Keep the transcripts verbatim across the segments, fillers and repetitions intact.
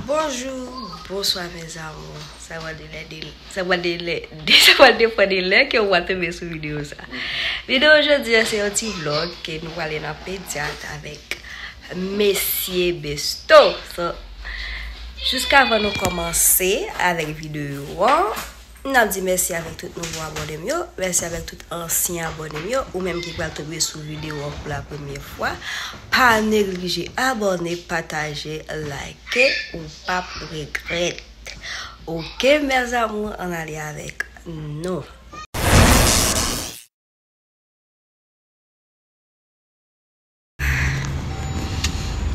Bonjou, bonswa mes amours. Sa pral de lè de, sa pral de lè, de, sa pral depann de lè ke w pral tonbe sou videyo sa. Videyo jodi a se yon ti vlog ke nou prale nan Pedyat avèk mesye Besto. So, jiskavan nou kòmanse avèk videyo an, n ap di mèsi avèk tout nouvo abòne m yo, mèsi avèk tout ansyen abòne m yo, ou menm ki pral tonbe sou videyo an pou la premyè fwa, pa neglije abòne, pataje, like, ou p ap regrèt. Ok, mes amours, ann ale avèk nou.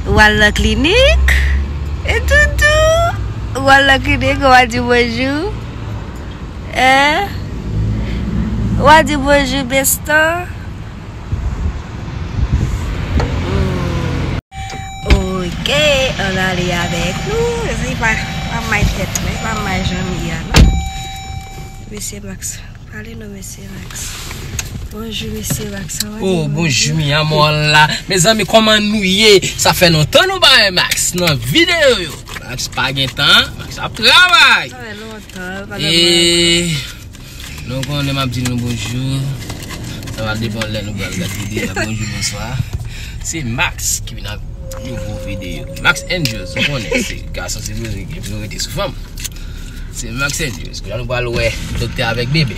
Ou al nan klinik? E toutou? Ou al nan klinik, ou al di bonjou? Hein? Ou al di bonjou, Besto? Hmm. Ok, ann ale avèk nou. Se pa, pa may tèt mwen, pa may janm ye a, non. Mesye Max. Pale non, mesye Max. Bonjou, mesye Max. Sa va? Oh, bonjou, mi amor la. Mezanmi, kòman nou ye? Sa fè lontan nou pa wè Max nan videyo yo. Max pa gen tan, Max ap travay. Sa fè lontan, pa gen tan. Nou konnen m ap di nou bonjou. Sa va depann lè nou pral gade videyo a. Bonjou, bonswa. Se Max ki vin ak nouvo videyo. Max Angels, ou konnen, se gason sipoze gen priyorite sou fanm. Se Max Angels. Kounye a nou pral wè doktè avèk bebe.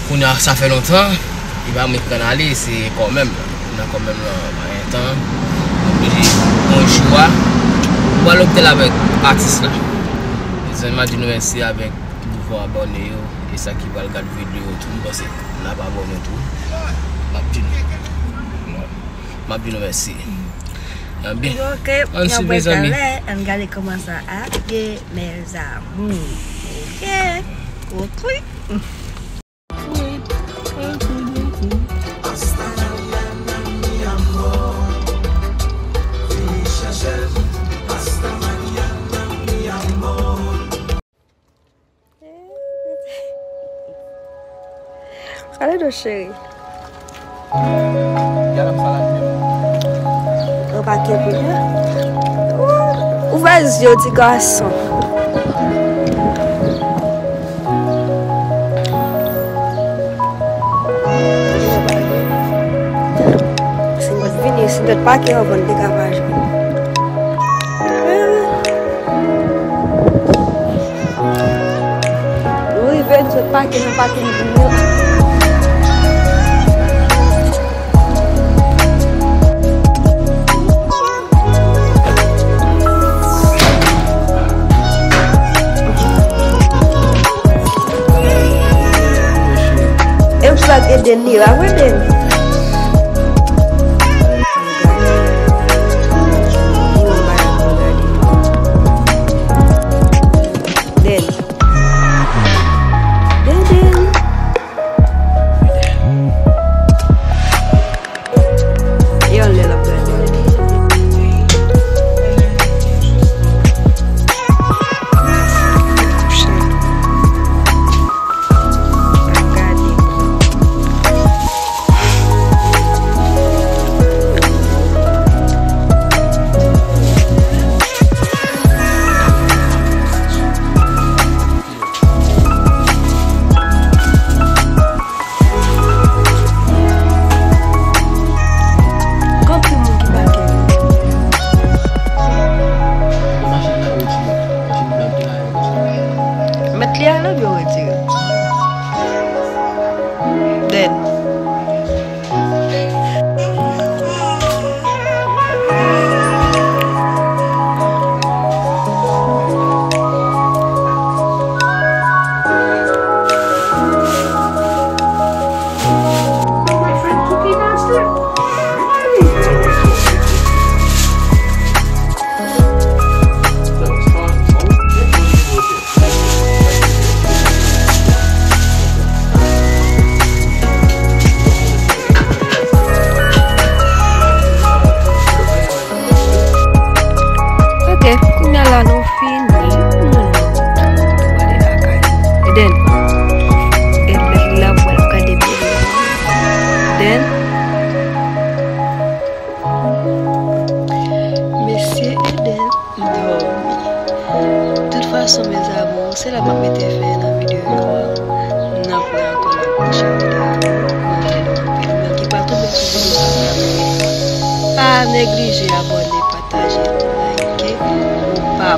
Kounye a, sa fè lontan, li pa met kanale, se kòmè m nan. Kounye a kòmè m nan, pa gen tan. Oblije, yon jou a, ou pral lopitèl avèk atis la. Mezanmi, m ap di nou mèsi avèk nouvo abòne yo, e sa ki pral gad videyo tou, m panse n ap abòne tou. M ap di nou, m ap di nou mèsi. Ann byen. Ok, ann swiv, mezanmi. Ann gade kòman sa ap ye, mes amours. Ok. Ok. Pale non, cheri. Gade m salad menm. Ou pa kenbe, hein? Ou ouvè zye w, ti gason. Si m t vini, si m t pake anvan, m te ka pa jwenn. Nou rive, nou sot pake nan pakin pou nou. E ou sot Eden li, a Eden. Den. Den, den. Yon lè l ap gade. Gen anpil moun ki pake. Machin nan yo retire. Machin nan ki la yo konsa. Mèt li a la, yo retire. Dead. Ok, kounye a la nou fini. Nou ale lakay. Eden. Eden la pral gade pye l. Eden. Mesye Eden. Dòmi. Fason, mes amours, se la m ap mete fen nan videyo yo a. N ap wè ankò nan pwochen videyo. Mwen renmen nou anpil. Mwen ki pa tonbe sou videyo sa, pa neglije abòne, pataje, like, ou pa